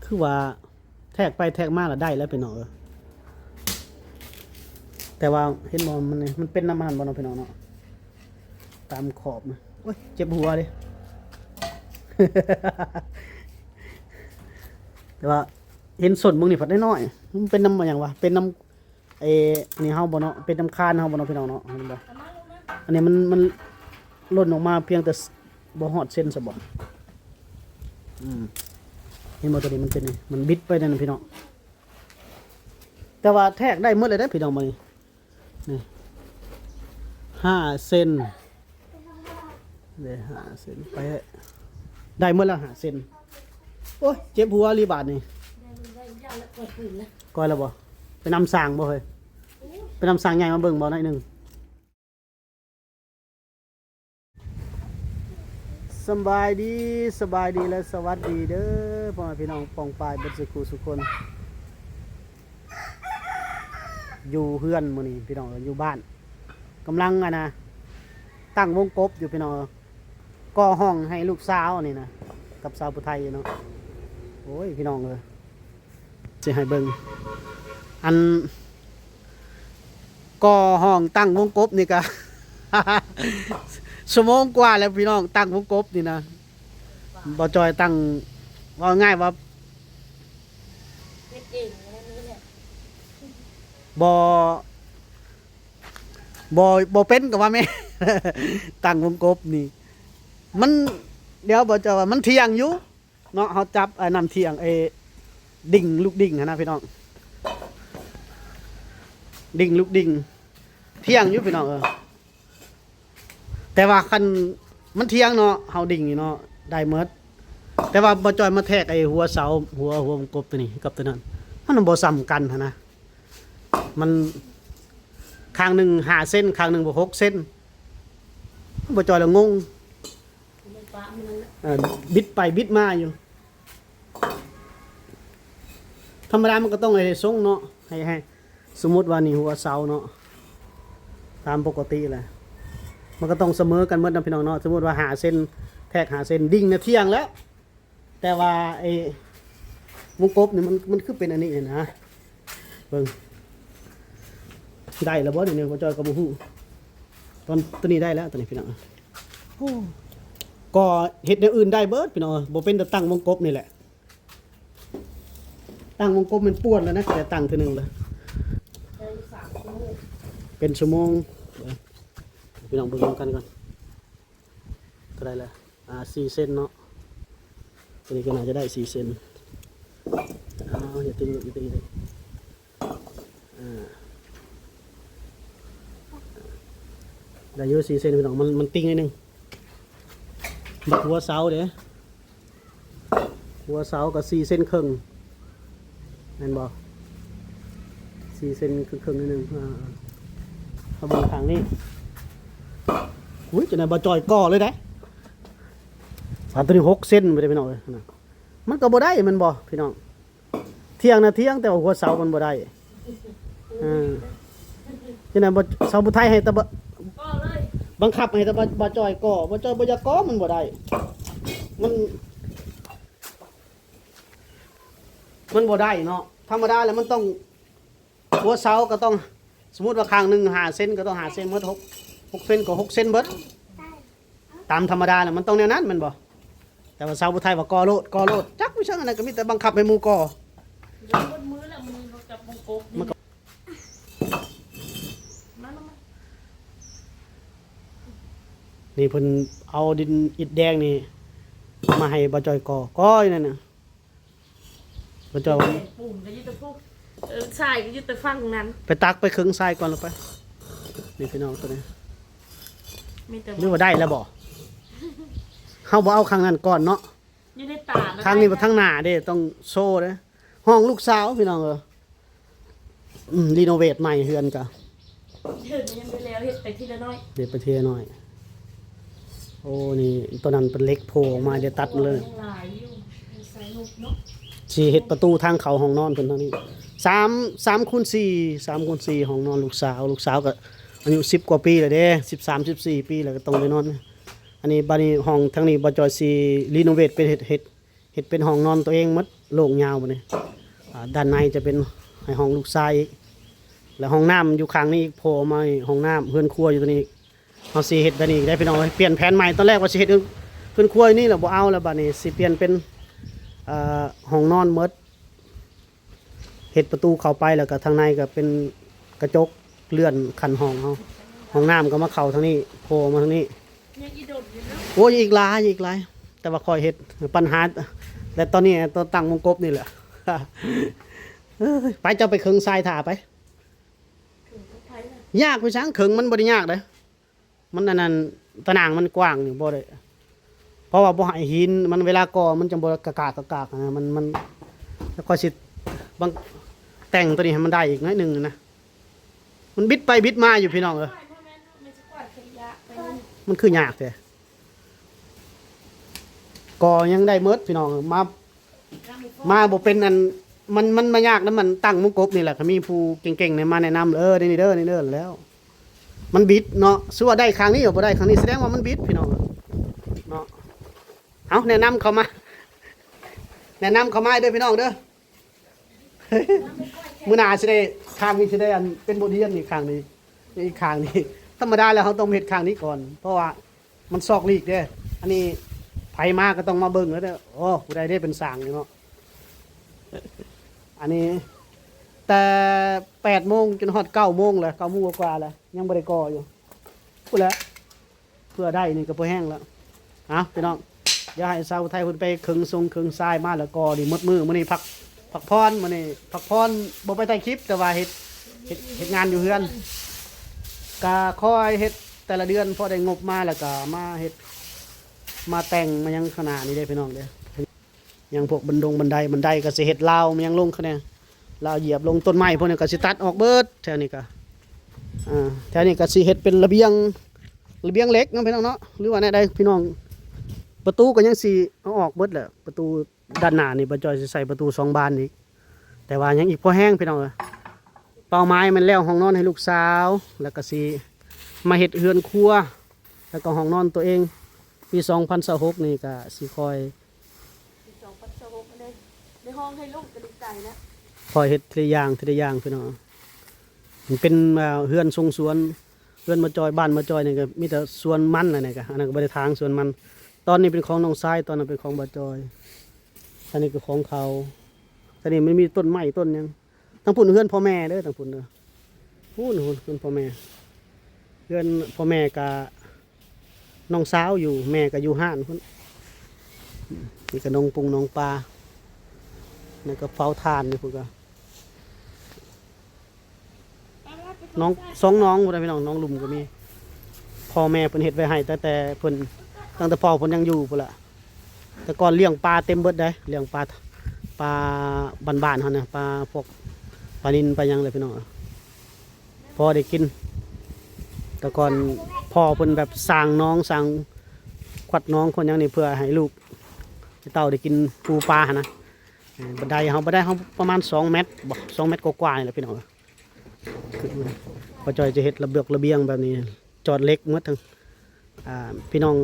ຄືວ່າແທກໄປແທກມາລະໄດ້ແລ້ວພີ່ນ້ອງເອີຍ. ແຕ່ວ່າເຫັນບໍ່ ມັນນີ້ ມັນເປັນນຳອັນນັ້ນບໍ່ເນາະພີ່ນ້ອງເນາະ ຕາມຂອບນະ. ໂອ້ຍ ເຈັບຫົວເດ້. ແຕ່ວ່າເຫັນສົ້ນເບິ່ງນີ້ພັດນ້ອຍໆ ມັນເປັນນຳຫຍັງວະ ເປັນນຳ ເອີ ອັນນີ້ເຮົາບໍ່ເນາະ ເປັນນຳຄານເຮົາບໍ່ເນາະພີ່ນ້ອງເນາະ ເຫັນບໍ່? ອັນນີ້ມັນ ມັນຫຼົ່ນອອກມາພຽງແຕ່ ບໍ່ຮອດເຊັນຊະບໍ່? ອືມ ເຫັນບໍ່ ຕົວນີ້ມັນເປັນນີ້ ມັນບິດໄປນັ້ນນະພີ່ນ້ອງ. ແຕ່ວ່າແທກໄດ້ໝົດເລີຍເດ້ພີ່ນ້ອງ ມື້ນີ້ ນີ້ ຫ້າເຊັນ ເດ້ ຫ້າເຊັນ ໄປ ໄດ້ໝົດແລ້ວ ຫ້າເຊັນ. ໂອ້ຍ ເຈັບຫົວອີ່ຫຼີບາດນີ້ ກ່ອຍແລ້ວບໍ່? ໄປນຳຊ່າງບໍ່ເຮີ້ຍ? ໄປນຳຊ່າງໃຫຍ່ມາເບິ່ງບໍ່ໜ້ອຍໜຶ່ງ? ສະບາຍດີ ສະບາຍດີ ແລະ ສະຫວັດດີເດີ ພໍ່ແມ່ພີ່ນ້ອງປ້ອງປາຍເບິດສູ່ຄູ່ສູ່ຄົນ. ຢູ່ເຮືອນມື້ນີ້ພີ່ນ້ອງເອີຍ ຢູ່ບ້ານ ກຳລັງ ອັນນະ ຕັ້ງວົງກົບຢູ່ພີ່ນ້ອງເອີຍ ກໍ່ຫ້ອງໃຫ້ລູກສາວນີ້ນະ ກັບສາວຜູ້ໄທເນາະ. ໂອ້ຍ ພີ່ນ້ອງເອີຍ ຊິໃຫ້ເບິ່ງ ອັນ ກໍ່ຫ້ອງຕັ້ງວົງກົບນີ້ກະ ຊົ່ວໂມງກວ່າແລ້ວພີ່ນ້ອງ ຕັ້ງວົງກົບນີ້ນະ. ບໍ່ຈ່ອຍຕັ້ງ ເວົ້າງ່າຍວ່າ ເຮັດເອງ ບໍ່ ບໍ່ ບໍ່ເປັນກໍວ່າແມ່ນ ຕັ້ງວົງກົບນີ້ ມັນ ດຽວບໍ່ຈ່ອຍວ່າມັນທ່ຽງຢູ່ ເນາະ ເຮົາຈັບ ອັນນັ້ນທ່ຽງ ເອີ ດິ່ງ ລູກດິ່ງຫັ້ນນະພີ່ນ້ອງ ດິ່ງ ລູກດິ່ງ ທ່ຽງຢູ່ພີ່ນ້ອງເອີຍ. ແຕ່ວ່າຄັນມັນທ່ຽງເນາະ ເຮົາດິ່ງນີ້ເນາະ ໄດ້ໝົດ. ແຕ່ວ່າບໍ່ຈ່ອຍມາແທກໄອ້ຫົວເສົາ ຫົວ ຫົວວົງກົບຕົວນີ້ກັບຕົວນັ້ນ ມັນບໍ່ສ່ຳກັນຫັ້ນນະ. ມັນຂ້າງໜຶ່ງຫ້າເຊັນ ຂ້າງໜຶ່ງບໍ່ຫົກເຊັນ ບໍ່ຈ່ອຍລະງົງ. ເອີ ບິດໄປບິດມາຢູ່. ທຳມະດາມັນກໍຕ້ອງໃຫ້ຊົງເນາະ ໃຫ້ ໃຫ້ ສົມມຸດວ່ານີ້ຫົວເສົາເນາະ ຕາມປົກກະຕິແຫຼະ ມັນກໍຕ້ອງສະເໝີກັນໝົດນະພີ່ນ້ອງເນາະ. ສົມມຸດວ່າຫ້າເຊັນ ແທກຫ້າເຊັນ ດິ່ງນະທ່ຽງແລ້ວ. ແຕ່ວ່າໄອ້ວົງກົບນີ້ມັນ ມັນຄືເປັນອັນນີ້ນະ ເບິ່ງ ໄດ້ແລ້ວບໍ່ນີ້ ບໍ່ຈ່ອຍກໍບໍ່ຮູ້. ຕອນ ຕົວນີ້ໄດ້ແລ້ວ ຕົວນີ້ພີ່ນ້ອງ. ໂອ້ ກໍເຮັດແນວອື່ນໄດ້ເບິດພີ່ນ້ອງ ບໍ່ເປັນແຕ່ຕັ້ງວົງກົບນີ້ແຫຼະ. ຕັ້ງວົງກົບແມ່ນປວດແລ້ວນະ ແຕ່ຕັ້ງເທື່ອໜຶ່ງລະ ເປັນຊົ່ວໂມງ. ເບິ່ງ ພີ່ນ້ອງເບິ່ງນຳກັນກ່ອນ ເທົ່າໃດລະ? ອ່າ ສີ່ເຊັນເນາະ ຕົວນີ້ກໍໜ້າຈະໄດ້ສີ່ເຊັນ. ເອົາ ຢ່າຕຶງ ຢ່າຕຶງ ຢ່າຕຶງ ອ່າ ໄດ້ຢູ່ສີ່ເຊັນພີ່ນ້ອງ ມັນ ມັນຕິ່ງໜ້ອຍໜຶ່ງ. ບັດຫົວເສົາເດ້ ຫົວເສົາກໍສີ່ເຊັນເຄິ່ງ ແມ່ນບໍ່? ສີ່ເຊັນເຄິ່ງໜ້ອຍໜຶ່ງ. ອ່າ ເຮົາເບິ່ງທາງນີ້ ອຸ້ຍ ຈັ່ງໃດບໍ່ຈ່ອຍກໍ່ເລີຍເດ້. ອ່າ ຕົວນີ້ຫົກເຊັນໄປເດ້ພີ່ນ້ອງເອີຍ ມັນກໍບໍ່ໄດ້ແມ່ນບໍ່ພີ່ນ້ອງ? ທ່ຽງນະທ່ຽງ ແຕ່ວ່າຫົວເສົາມັນບໍ່ໄດ້. ເອີ ຈັ່ງໃດບໍ່ ສາວຜູ້ໄທໃຫ້ແຕ່ບໍ່ ບັງຄັບໃຫ້ແຕ່ບໍ່ ບໍ່ຈ່ອຍກໍ່ ບໍ່ຈ່ອຍບໍ່ຢາກກໍ່ ມັນບໍ່ໄດ້ ມັນ ມັນບໍ່ໄດ້ເນາະ. ທຳມະດາແລ້ວມັນຕ້ອງ ຫົວເສົາກໍຕ້ອງ ສົມມຸດວ່າຂ້າງໜຶ່ງຫ້າເຊັນ ກໍຕ້ອງຫ້າເຊັນໝົດ ຫົກ ຫົກເຊັນກໍຫົກເຊັນເບິດ. ຕາມທຳມະດາແລ້ວມັນຕ້ອງແນວນັ້ນແມ່ນບໍ່? ແຕ່ວ່າສາວຜູ້ໄທວ່າກໍ່ໂລດ ກໍ່ໂລດ ຈັກມີຫຍັງ ອັນນັ້ນກໍມີແຕ່ບັງຄັບໃຫ້ໝູ່ກໍ່. ເບິດມື້ແລ້ວ ມື້ນີ້ເຮົາຈັບວົງກົບ ມັນກໍ ມາ ມາ ມາ ນີ້ເພິ່ນເອົາດິນອິດແດງນີ້ມາໃຫ້ບ່າວຈ້ອຍກໍ່ ກໍ່ຢູ່ນັ້ນນະ. ບ່າວຈ້ອຍວ່າ ແດງປູນກໍຢູ່ແຕ່ພຸ້ນ ເອີ ຊາຍກໍຢູ່ແຕ່ຝັ່ງນັ້ນ ໄປຕັກໄປເຄິ່ງຊາຍກ່ອນລະໄປ. ນີ້ພີ່ນ້ອງ ຕົວນີ້ ມີແຕ່ ຫຼືວ່າໄດ້ແລ້ວບໍ່? ເຮົາບໍ່ເອົາຂ້າງນັ້ນກ່ອນເນາະ ຢູ່ໃນຕາ ຂ້າງນີ້ບໍ່ ທາງໜ້າເດ້ ຕ້ອງໂຊເດ້. ຫ້ອງລູກສາວພີ່ນ້ອງເອີຍ ອືມ ຣີໂນເວດໃໝ່ເຮືອນກະ ເຮືອນຍັງບໍ່ແລ້ວ ເຮັດໄປທີລະໜ້ອຍ ເຮັດໄປທີລະໜ້ອຍ. ໂອ້ ນີ້ ຕອນນັ້ນເປັນເຫຼັກໂຜ່ອອກມາ ດຽວຕັດມາເລີຍ ຍັງຫຼາຍຢູ່ ໃສ່ລູກເນາະ. ຊິເຮັດປະຕູທາງເຂົ້າຫ້ອງນອນເພິ່ນທາງນີ້ ສາມ ສາມຄູນສີ່ ສາມຄູນສີ່ ຫ້ອງນອນລູກສາວ. ລູກສາວກໍອາຍຸສິບກວ່າປີແລ້ວເດ້ ສິບສາມ ສິບສີ່ປີແລ້ວ ກໍຕ້ອງໄດ້ນອນ ອັນນີ້ ບາດນີ້ຫ້ອງທາງນີ້ ບ່າວຈ່ອຍຊິຣີໂນເວດ ເປັນເຮັດ ເຮັດ ເຮັດເປັນຫ້ອງນອນຕົວເອງໝົດ ໂລ່ງຍາວບາດນີ້. ອ່າ ດ້ານໃນຈະເປັນໃຫ້ຫ້ອງລູກຊາຍອີກ ແລະ ຫ້ອງນ້ຳຢູ່ຂ້າງນີ້ອີກ ໂຜ່ມາໃຫ້ຫ້ອງນ້ຳ ເຮືອນຄົວຢູ່ຕົວນີ້ອີກ. ເຮົາຊິເຮັດແບບນີ້ອີກໄດ໋ພີ່ນ້ອງເອີຍ ປ່ຽນແຜນໃໝ່. ຕອນແລກວ່າຊິເຮັດເຮືອນ ເຮືອນຄົວຢູ່ນີ້ແຫຼະ ບໍ່ເອົາແລ້ວ ບາດນີ້ຊິປ່ຽນເປັນ ເອີ ຫ້ອງນອນໝົດ. ເຮັດປະຕູເຂົ້າໄປ ແລ້ວກໍທາງໃນກໍເປັນກະຈົກເລື່ອນຂັ້ນຫ້ອງເຮົາ. ຫ້ອງນ້ຳກໍມາເຂົ້າທາງນີ້ ໂຜ່ມາທາງນີ້. ຍັງອີກດົນຢູ່ເນາະ. ໂອ້ຍ ອີກຫຼາຍ ອີກຫຼາຍ ແຕ່ວ່າຂ້ອຍເຮັດ ບັນຫາ ແລະ ຕອນນີ້ຕ້ອງຕັ້ງວົງກົບນີ້ແຫຼະ. ເອີຍ ໄປ ເຈົ້າໄປເຄິ່ງຊາຍຖ້າໄປ. ຍາກໄປສັງ ເຄິ່ງມັນບໍ່ໄດ້ຍາກເດ້. ມັນອັນນັ້ນ ຕາໜ່າງມັນກວ້າງນີ້ ບໍ່ໄດ້ ເພາະວ່າບໍ່ໃຫ້ຫີນມັນ ເວລາກໍ່ມັນຈັ່ງບໍ່ກະກາກກະກາກນະ. ມັນ ມັນ ແລ້ວຂ້ອຍຊິບັງ ແຕ່ງຕົວນີ້ໃຫ້ມັນໄດ້ອີກໜ້ອຍໜຶ່ງນະ. ມັນບິດໄປບິດມາຢູ່ພີ່ນ້ອງເອີຍ. ມັນຄືຍາກແທ້. ກໍ່ຍັງໄດ້ໝົດພີ່ນ້ອງ ມາ ມາບໍ່ເປັນອັນ ມັນ ມັນມາຍາກນຳ ມັນຕັ້ງມົງກົບນີ້ແຫຼະ. ກໍມີຜູ້ເກັ່ງໆນີ້ມາແນະນຳ ເອີ ນີ້ເດີ ນີ້ເດີ ແລ້ວ ມັນບິດເນາະ. ສົມມຸດວ່າໄດ້ຂ້າງນີ້ ບໍ່ໄດ້ຂ້າງນີ້ ສະແດງວ່າມັນບິດພີ່ນ້ອງເນາະ. ເອົາ ແນະນຳເຂົ້າມາ ແນະນຳເຂົ້າມາເດີພີ່ນ້ອງເດີ. ມື້ໜ້າຊິໄດ້ ຂ້າງນີ້ຊິໄດ້ອັນເປັນບົດຮຽນນີ້ ຂ້າງນີ້ ອີກຂ້າງນີ້. ທຳມະດາແລ້ວເຮົາຕ້ອງເຮັດຂ້າງນີ້ກ່ອນ ເພາະວ່າ ມັນຊອກຫຼີກເດ້. ອັນນີ້ໃຜມາກໍຕ້ອງມາເບິ່ງເດີ. ໂອ້ ຜູ້ໃດເດ້ເປັນຊ່າງນີ້ເນາະ. ອັນນີ້ແຕ່ແປດໂມງຈົນຮອດເກົ້າໂມງແລ້ວ ເກົ້າໂມງກວ່າໆແລ້ວ ຍັງບໍ່ໄດ້ກໍ່ຢູ່ພຸ້ນແຫຼະ. ເພື່ອໄດ້ນີ້ກໍພໍແຮງແລ້ວ. ເອົາ ພີ່ນ້ອງ ດຽວໃຫ້ສາວໄທເພິ່ນໄປເຄິ່ງຊົງເຄິ່ງຊາຍມາ ແລ້ວກໍນີ້ໝົດມື້. ມື້ນີ້ພັກ ພັກຜ່ອນ ມື້ນີ້ພັກຜ່ອນ ບໍ່ໄປຖ່າຍຄລິບ ແຕ່ວ່າເຮັດ ເຮັດ ເຮັດງານຢູ່ເຮືອນ. ກະຄ່ອຍເຮັດແຕ່ລະເດືອນ ພໍໄດ້ງົບມາແລ້ວກະມາເຮັດ ມາແຕ່ງມາຫຍັງຂ້າງໜ້ານີ້ເດ້ພີ່ນ້ອງເດ້. ຫຍັງພວກບັນດົງບັນໄດ ບັນໄດກໍຊິເຮັດລາວມາຫຍັງລົງຄະແນ ລາວຢຽບລົງ. ຕົ້ນໄມ້ພວກນີ້ກໍຊິຕັດອອກເບິດ. ແຖວນີ້ກໍ ອ່າ ແຖວນີ້ກໍຊິເຮັດເປັນລະບຽງ ລະບຽງເຫຼັກເນາະພີ່ນ້ອງເນາະ ຫຼືວ່າແນວໃດພີ່ນ້ອງ. ປະຕູກໍຍັງຊິເອົາອອກເບິດແຫຼະ ປະຕູ ດ້ານໜ້ານີ້ ບ່າວຈ່ອຍຊິໃສ່ປະຕູສອງບານອີກ ແຕ່ວ່າຍັງອີກພໍແຮງພີ່ນ້ອງເອີຍ. ເປົ້າໝາຍແມ່ນແລ້ວຫ້ອງນອນໃຫ້ລູກສາວ ແລ້ວກໍຊິມາເຮັດເຮືອນຄົວ ແລ້ວກໍຫ້ອງນອນຕົວເອງ. ປີສອງພັນຊາວຫົກນີ້ກໍຊິຄ່ອຍ ປີສອງພັນຊາວຫົກ ໄດ້ ໄດ້ຫ້ອງໃຫ້ລູກກໍດີໃຈນະ. ຄ່ອຍເຮັດທີລະຢ່າງ ທີລະຢ່າງພີ່ນ້ອງ. ມັນເປັນ ເອີ ເຮືອນຊົງສວນ ເຮືອນບ່າວຈ່ອຍ ບ້ານບ່າວຈ່ອຍນີ້ກໍມີແຕ່ສວນມັນ. ອັນນີ້ກໍ ອັນນັ້ນກໍບໍ່ໄດ້ຖາງສວນມັນ. ຕອນນີ້ເປັນຂອງນ້ອງຊາຍ ຕອນນັ້ນເປັນຂອງບ່າວຈ່ອຍ. ອັນນີ້ກໍຂອງເຂົາ. ຕອນນີ້ມັນມີຕົ້ນໄມ້ຕົ້ນຫຍັງ. ທາງພຸ້ນເຮືອນພໍ່ແມ່ເດີ ທາງພຸ້ນເດີ. ພຸ້ນ ເຮືອນພໍ່ແມ່ ເຮືອນພໍ່ແມ່ກະ ນ້ອງສາວຢູ່ ແມ່ກໍຢູ່ຮ້ານພຸ້ນ. ນີ້ກໍໜອງປຸງໜອງປາ ແລ້ວກໍເຝົ້າຖ່ານຢູ່ພຸ້ນກໍ ໜອງ ສອງໜອງພຸ້ນນະພີ່ນ້ອງ. ໜອງລຸ່ມກໍມີ ພໍ່ແມ່ເພິ່ນເຮັດໄວ້ໃຫ້ຕັ້ງແຕ່ເພິ່ນ ຕັ້ງແຕ່ພໍ່ເພິ່ນຍັງຢູ່ພຸ້ນລະ. ແຕ່ກ່ອນລ້ຽງປາເຕັມເບິດເດ້ ລ້ຽງປາ ປາບ້ານໆເຮົານະ ປາພວກປານິນປາຫຍັງແຫຼະພີ່ນ້ອງ. ພໍໄດ້ກິນ. ແຕ່ກ່ອນພໍ່ເພິ່ນແບບສ້າງໜອງ ສ້າງຂວັດໜອງຂວັດຫຍັງນີ້ ເພື່ອໃຫ້ລູກໃຫ້ເຕົ້າໄດ້ກິນປູປາຫັ້ນນະ. ບັນໄດເຮົາ ບັນໄດເຮົາປະມານສອງແມັດບໍ ສອງແມັດກວ່າໆນີ້ແຫຼະພີ່ນ້ອງ. ບ່າວຈ່ອຍຈະເຮັດລະບຽງ ລະບຽງແບບນີ້ ຈອດເຫຼັກໝົດທັງ ອ່າ ພີ່ນ້ອງ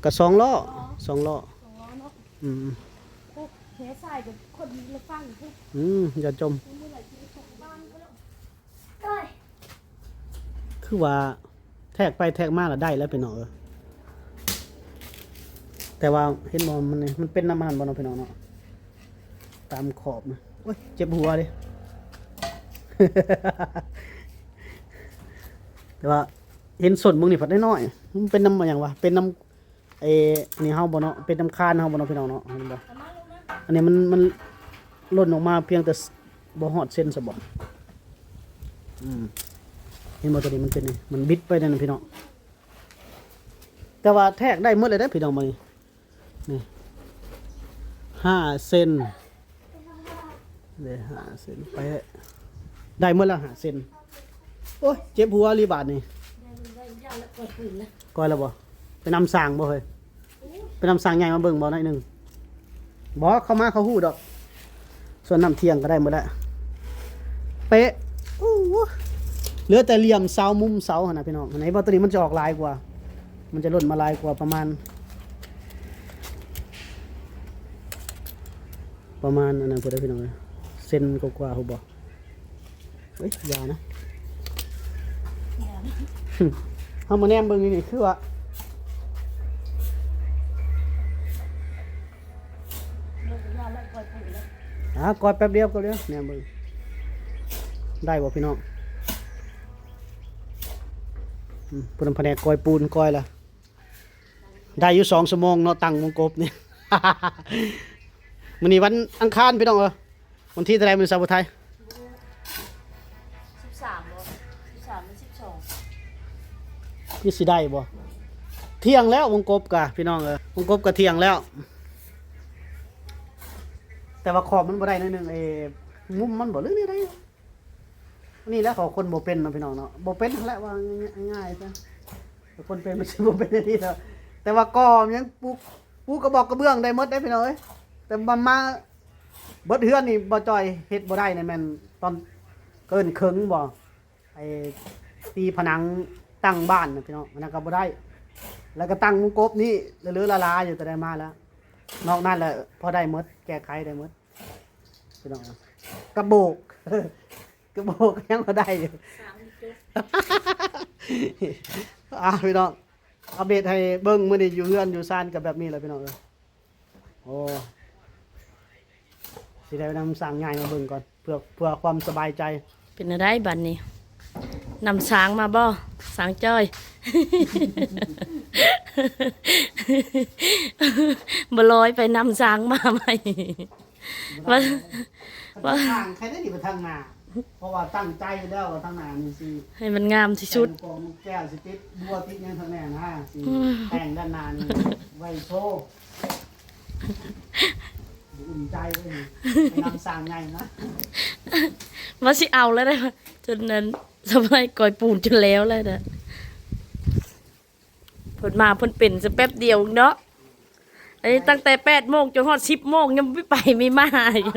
ກະສອງລໍ້ ສອງລໍ້ ສອງລໍ້ເນາະ. ອືມ ໂອ້ ແຫຊາຍກັບຄົນລະຝັ່ງພຸ້ນ. ອືມ ຢ່າຈົ່ມ ມື້ໃດຊິໄດ້ກັບບ້ານພຸ້ນແລ້ວ. ຄືວ່າແທກໄປແທກມາລະໄດ້ແລ້ວພີ່ນ້ອງເອີຍ. ແຕ່ວ່າເຫັນບໍ່ ມັນ ມັນເປັນນຳອັນນັ້ນບໍ່ເນາະພີ່ນ້ອງເນາະ ຕາມຂອບນະ. ໂອ້ຍ ເຈັບຫົວເດ້. ແຕ່ວ່າເຫັນສົ້ນເບິ່ງນີ້ພັດນ້ອຍໆ ມັນເປັນນຳຫຍັງວະ ເປັນນຳ ເອີ ອັນນີ້ເຮົາບໍ່ເນາະ ເປັນນຳຄານເຮົາບໍ່ເນາະພີ່ນ້ອງເນາະ. ເຫັນບໍ່ ອັນນີ້ມັນ ມັນຫຼົ່ນອອກມາພຽງແຕ່ ບໍ່ຮອດເຊັນຊະບໍ. ອືມ ເຫັນບໍ່ ຕົວນີ້ມັນເປັນນີ້ ມັນບິດໄປນັ້ນນະພີ່ນ້ອງ. ແຕ່ວ່າແທກໄດ້ໝົດເລີຍເດ້ພີ່ນ້ອງ ມື້ນີ້ ນີ້ ຫ້າເຊັນ ເດ້ ຫ້າເຊັນ ໄປ ໄດ້ໝົດແລ້ວ ຫ້າເຊັນ. ໂອ້ຍ ເຈັບຫົວອີ່ຫຼີບາດນີ້. ກ່ອຍແລ້ວບໍ່? ໄປນຳຊ່າງບໍ່ເຮີ້ຍ? ໄປນຳຊ່າງໃຫຍ່ມາເບິ່ງບໍ່ໜ້ອຍໜຶ່ງ? ບໍ່ ເຂົ້າມາເຂົາຮູ້ດອກ. ສ່ວນນ້ຳທ່ຽງກໍໄດ້ໝົດແລ້ວ ເປະ. ໂອ້ ເຫຼືອແຕ່ຫຼ່ຽມເສົາ ມຸມເສົາຫັ້ນນະພີ່ນ້ອງ. ເຫັນບໍ່ ຕົວນີ້ມັນຈະອອກຫຼາຍກວ່າ ມັນຈະຫຼົ່ນມາຫຼາຍກວ່າປະມານ ປະມານອັນນັ້ນພຸ້ນເດີພີ່ນ້ອງເອີຍ ເຊັນກວ່າໆ ຮູ້ບໍ່? ເອີຍ ຢ່ານະ ເຮົາມາແນມເບິ່ງນີ້ ຄືວ່າ ອ່າ ກ້ອຍແປັບດຽວ ແປັບດຽວ ແນມເບິ່ງ ໄດ້ບໍ່ພີ່ນ້ອງ? ອືມ ຜູ້ນຳພະແນກກ້ອຍປູນ ກ້ອຍລະ ໄດ້ຢູ່ສອງຊົ່ວໂມງເນາະ ຕັ້ງວົງກົບນີ້ ມື້ນີ້ວັນອັງຄານພີ່ນ້ອງເອີຍ ວັນທີເທົ່າໃດມື້ນີ້ ສາວຜູ້ໄທ? ສິບສາມບໍ່? ສິບສາມຫຼືສິບສອງ ຄືຊິໄດ້ບໍ່? ທ່ຽງແລ້ວວົງກົບກະພີ່ນ້ອງເອີຍ ວົງກົບກະທ່ຽງແລ້ວ ແຕ່ວ່າຂອບມັນບໍ່ໄດ້ໜ້ອຍໜຶ່ງ ເອ ມຸມມັນບໍ່ ຫຼືແນວໃດ? ນີ້ແຫຼະ ຂອງຄົນບໍ່ເປັນເນາະພີ່ນ້ອງເນາະ ບໍ່ເປັນຫັ້ນແຫຼະ ວ່າງ່າຍໆຊະ ຄົນເປັນມັນຊິບໍ່ເປັນແນວນີ້ດອກ ແຕ່ວ່າກໍຍັງປູ ປູກະບອກກະເບື້ອງໄດ້ໝົດເດ້ພີ່ນ້ອງເອີຍ ແຕ່ມາ ມາເບິດເຮືອນນີ້ ບໍ່ຈ່ອຍເຮັດບໍ່ໄດ້ນະ ແມ່ນຕອນເກີນເຄິ່ງບໍ່ ໄອ້ຕີຜະໜັງຕັ້ງບ້ານນະພີ່ນ້ອງ ອັນນັ້ນກໍບໍ່ໄດ້ ແລ້ວກໍຕັ້ງມຸງກົບນີ້ເຫຼືອໆລາໆຢູ່ ແຕ່ໄດ້ມາແລ້ວ ນອກນັ້ນແຫຼະພໍໄດ້ໝົດ ແກ້ໄຂໄດ້ໝົດ ພີ່ນ້ອງ ກະໂບກ ກະໂບກຍັງບໍ່ໄດ້ຢູ່ ສາມຈຸດ ອ່າ ພີ່ນ້ອງ ອັບເດດໃຫ້ເບິ່ງ ມື້ນີ້ຢູ່ເຮືອນຢູ່ຊານກໍແບບນີ້ແຫຼະພີ່ນ້ອງເອີຍ ໂອ້ ຊິໄດ້ນຳຊ່າງໃຫຍ່ມາເບິ່ງກ່ອນ ເພື່ອ ເພື່ອຄວາມສະບາຍໃຈ ເປັນແນວໃດບັດນີ້ ນຳຊ່າງມາບໍ່ ຊ່າງຈ້ອຍ ບໍ່ລອຍໄປນຳຊ່າງມາໃໝ່ ວ່າ ວ່າ ທາງໃຄໄດ້ນີ້ໄປທາງໜ້າ ເພາະວ່າຕັ້ງໃຈແລ້ວວ່າທາງໜ້ານີ້ຊິ ໃຫ້ມັນງາມທີ່ສຸດ ໃສ່ລູກກອງລູກແກ້ວ ຊິຕິດບົວຕິດຫຍັງທາງແໜ້ນະ ຊິ ອືມ ແຕ່ງດ້ານໜ້ານີ້ໄວ້ໂຊ ບໍ່ອຸ່ນໃຈເລີຍ ໄປນຳຊ່າງໃຫຍ່ມາ ວ່າຊິເອົາແລ້ວໄດ໋ ຈົນນັ້ນ ສະໄໝກ້ອຍປູນຈົນແລ້ວແລ້ວນະ. ເພິ່ນມາເພິ່ນເປັນແຕ່ແປັບດຽວເນາະ ອັນນີ້ຕັ້ງແຕ່ແປດໂມງຈົນຮອດສິບໂມງ ຍັງມີໄປມີມາຢູ່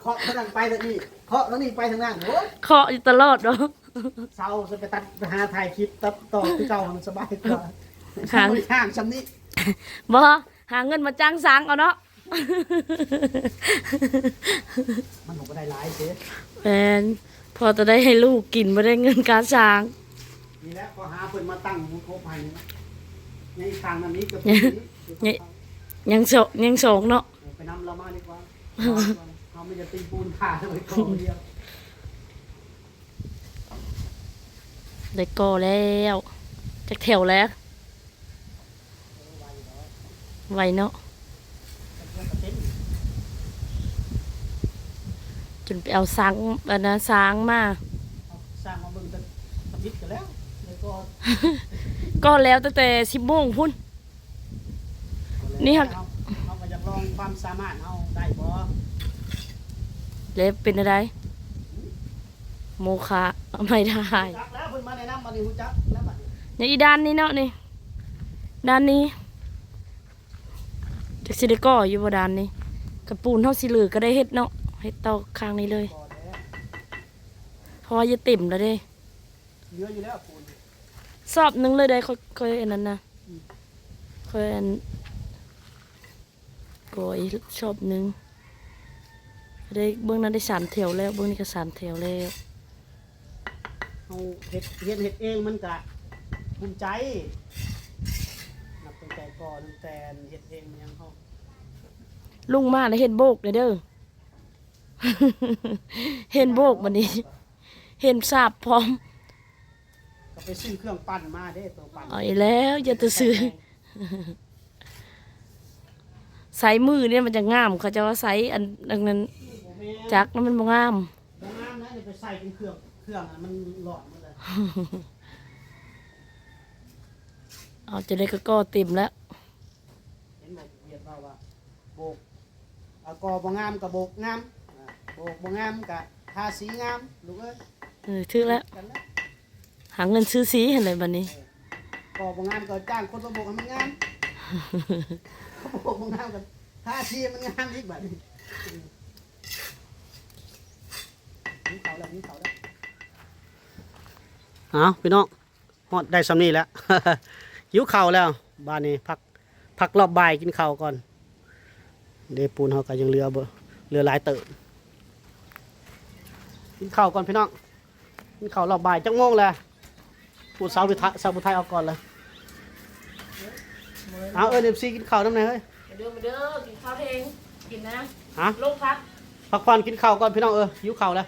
ເຄາະທາງນັ້ນໄປທາງນີ້ ເຄາະທາງນີ້ໄປທາງນັ້ນ ໂອ້ຍ ເຄາະຢູ່ຕະຫຼອດເນາະ ເຊົາ ຊິໄປຕັດ ໄປຫາຖ່າຍຄລິບຕັດຕໍ່ຄືເກົ່າ ໃຫ້ມັນສະບາຍກວ່າ ຫາ ບໍ່ໄດ້ຫາງຊ່ຳນີ້ ບໍ່ ຫາເງິນມາຈ້າງຊ່າງເອົາເນາະ ມັນກໍບໍ່ໄດ້ຫຼາຍເດ້ ແມ່ນ ພໍແຕ່ໄດ້ໃຫ້ລູກກິນ ບໍ່ໄດ້ເງິນຄ່າຊ່າງ ນີ້ແຫຼະ ຂໍຫາເພິ່ນມາຕັ້ງໝູ່ຄົບໃຫ້ນີ້ ຍັງອີກຂ້າງນັ້ນອີກ ຍັງ ຍັງສອງ ຍັງສອງເນາະ ໄປນຳລາວມາດີກວ່າ ເຮົາມີແຕ່ຕີປູນຖ້າໄວ້ກ່ອນດຽວ ໄດ້ກໍ່ແລ້ວ ຈັກແຖວແລ້ວ? ໄວເນາະ ຈົນໄປເອົາຊ່າງ ອັນນະ ຊ່າງມາ ຊ່າງມາເບິ່ງແຕ່ທຳອິດກໍແລ້ວ ກໍ ກໍແລ້ວຕັ້ງແຕ່ສິບໂມງພຸ້ນ ນີ້ຫາກ ເຮົາ ເຮົາກໍຢາກລອງຄວາມສາມາດເຮົາໄດ້ບໍ່ ແລ້ວເປັນແນວໃດ? ໂມຄະ ໄມ່ໄດ້ ຈັກແລ້ວ ເພິ່ນມາແນະນຳ ບັດນີ້ຮູ້ຈັກແລ້ວບັດນີ້ ຍັງອີກດ້ານນີ້ເນາະ ນີ້ ດ້ານນີ້ ຈັກຊິໄດ້ກໍ່ຢູ່ບໍ່ດ້ານນີ້ ກະປູນເຮົາຊິເຫຼືອກໍໄດ້ເຮັດເນາະ ເຮັດຕໍ່ຂ້າງນີ້ເລີຍ ເພາະວ່າຈະເຕັມແລ້ວເດ້ ເຫຼືອຢູ່ແລ້ວປູນ ຊອບໜຶ່ງເລີຍໄດ໋ ຂ້ອຍ ຂ້ອຍອັນນັ້ນນະ ອືມ ຂ້ອຍອັນ ກໍອີກຊອບໜຶ່ງ ໄດ້ ເບື້ອງນັ້ນໄດ້ສາມແຖວແລ້ວ ເບື້ອງນີ້ກໍສາມແຖວແລ້ວ ເຮົາເຮັດ ເຮັດ ເຮັດເອງມັນກະພູມໃຈ ນັບຕັ້ງແຕ່ກໍ່ ຕັ້ງແຕ່ເຮັດເອງຫຍັງເຮົາ ລຸງມາແລ້ວເຫັນໂບກແດ່ເດີ ເຫັນໂບກບັດນີ້ ເຫັນສາບພ້ອມ ກໍໄປຊື້ເຄື່ອງປັ່ນມາເດ້ ໂຕປັ່ນ ເອົາອີກແລ້ວ ຢ່າແຕ່ຊື້ ໃຊ້ມືນີ້ມັນຈະງາມ ເຂົາເຈົ້າວ່າໃຊ້ອັນ ອັນນັ້ນ ບໍ່ແມ່ນ ຈັກນັ້ນມັນບໍ່ງາມ ບໍ່ງາມນະ ຢ່າໄປໃຊ້ເປັນເຄື່ອງ ເຄື່ອງມັນຫຼອນໝົດເລີຍ ເອົາ ຈັ່ງໃດກໍກໍ່ເຕັມແລ້ວ ເຫັນບໍ່ ວຽດເວົ້າວ່າ ໂບກ ເອົາ ກໍ່ບໍ່ງາມກໍໂບກງາມ ອ່າ ໂບກບໍ່ງາມກໍທາສີງາມ ລູກເອີຍ ເອີ ຖືກແລ້ວ ກັນແລ້ວ ຫາເງິນຊື້ສີຫັ້ນແຫຼະບັດນີ້ ເອີ ກໍ່ບໍ່ງາມກໍຈ້າງຄົນມາໂບກໃຫ້ມັນງາມ ໂບກບໍ່ງາມກໍທາສີໃຫ້ມັນງາມອີກບັດນີ້ ອືມ ຫິວເຂົ້າແລ້ວ ຫິວເຂົ້າແລ້ວ ເອົາ ພີ່ນ້ອງ ຮອດໄດ້ຊ່ຳນີ້ແຫຼະ ຫິວເຂົ້າແລ້ວ. ບາດນີ້ພັກ ພັກລອບບ່າຍກິນເຂົ້າກ່ອນ. ເດ້ ປູນເຮົາກໍຍັງເຫຼືອບໍ່ ເຫຼືອຫຼາຍເຕີບ. ກິນເຂົ້າກ່ອນພີ່ນ້ອງ ກິນເຂົ້າລອບບ່າຍ. ຈັກໂມງແລ້ວ? ຜູ້ສາວຜູ້ໄທ ສາວຜູ້ໄທອອກກ່ອນເລີຍ. ເອົາ ເອີ້ນເອັຟຊີກິນເຂົ້ານຳແດ່ເຮີ້ຍ. ມາເດີ ມາເດີ ກິນເຂົ້າເທິງ ກິນນະ ຮະ ລົງພັກ ພັກຜ່ອນກິນເຂົ້າກ່ອນພີ່ນ້ອງເອີຍ ຫິວເຂົ້າແລ້ວ.